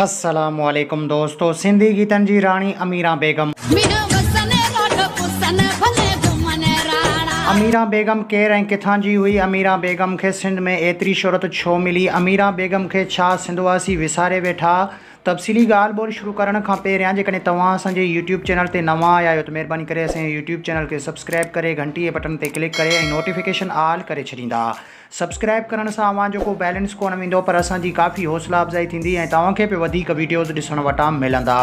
السلام عليڪم دوستو سنڌي گيتن جي راڻي اميران بيگم. مينهن وسن روڊ پسن ڀلي گهمن راڻا. اميران بيگم ڪير ۽ ڪٿان جي هئي؟ اميران بيگم کي سنڌ ۾ ايتري شهرت ڇو ملي؟ اميران بيگم کي ڇا سنڌ واسي وساري ويٺا؟ تفصيلي ڳالهه ٻولهه شروع ڪرڻ کان پهريان جيڪڏهن توهان اسان جي يوٽيوب چينل تي نوان آيا آهيو ته مهرباني ڪري اسان جي يوٽيوب چينل کي سبسڪرائب ڪري گهنٽي جي بٽڻ تي ڪلڪ ڪري ۽ نوٽيفڪيشن آل ڪري ڇڏيندا. سبسڪرائب ڪرڻ سان اوهان جو ڪو بيلنس ڪونه ويندو پر اسان جي ڪافي حوصلا افزائي ٿيندي ۽ توهان کي به وڌيڪ ويڊيوز ڏسڻ وٽان ملندا.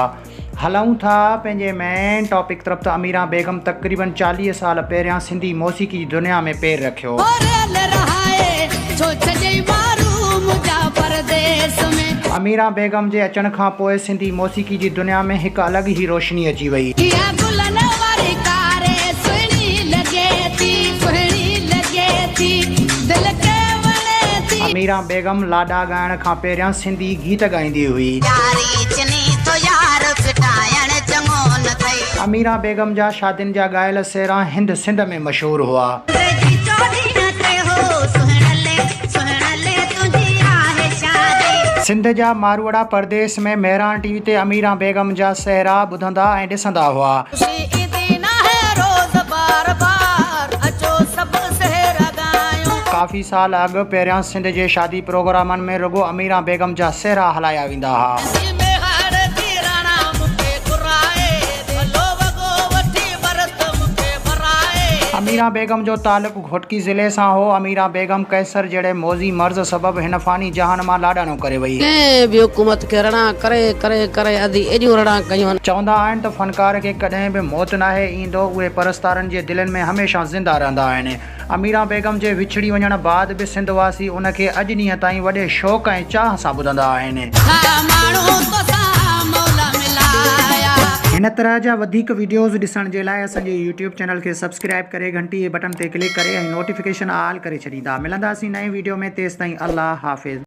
هلون ٿا پنهنجي مين ٽاپڪ طرف ته اميران بيگم تقريبن 40 سال پهريان سنڌي موسيقي جي دنيا ۾ پير رکيو. هوريل رهائي ڇو ڇڏيئي مارو منهنجا پرديس ۾. اميران بيگم جي اچڻ کان پوء سنڌي موسيقي جي دنيا ۾ هڪ الڳ ئي روشني اچي وئي. اها گلن واري ڪاري سهڻي لڳي ٿي سهڻي لڳي ٿي دل کي وڻي ٿي. اميران بيگم لاڏا ڳائڻ کان پهريان سنڌي گيت ڳائيندي هئي. ياري چني ٿو يار ڦٽائڻ چڱو نه ٿئي. اميران بيگم جا شادين جا ڳايل سهرا هند سنڌ ۾ مشهور هئا. جي چوڏهين تي هو سهڻلي سهڻلي تنهنجي آهي شادي. سنڌ جا ماروئڙا پرديس ۾ مهراڻ ٽي وي تي اميران بيگم جا سهرا ٻڌندا ۽ ڏسندا هئا. خوشي ايندي ناهي روز بار بار اچو سڀ سهرا ڳايون. ڪافي سال اڳ پهريان سنڌ جي شادي پروگرامن ۾ رڳو اميران بيگم جا سهرا هلايا ويندا ها. سي ميهار جي راڻا مونکي گهرائي ڀلو وڳو وٺي ورت مونکي ورائي. اميران بيگم جو تعلق گهوٽڪي ضلعي سان هو. اميران بيگم ڪينسر جهڙي موذي مرض سبب هن فاني جهان مان لاڏاڻو ڪري وئي. ڪنهن به حڪومت کي رڙان ڪري ڪري ڪري ادي ايڏيون رڙان ڪيون. چوندا آهن ته فنڪار کي ڪڏهن به موت ناهي ايندو، اهي پرستارن جي دلين ۾ هميشه زنده رهندا آهن. اميران بيگم جي وڇڙي وڃڻ بعد به سنڌ واسي ان کي اڄ ڏينهن تائين وڏي شوق ۽ چاهه سان ٻڌندا آهن. ٿا ماڻهو توسان مولا ملايا. هن طرح جا وڌيڪ وڊيوز ڏسڻ جي لاء اسان جي يوٽيوب چينل کي سبسڪرائب ڪري گهنٽي جي بٽڻ تي ڪلڪ ڪري ۽ نوٽيفڪيشن آل ڪري ڇڏيندا. ملنداسين نئين وڊيو ۾ تيستائين الله حافظ.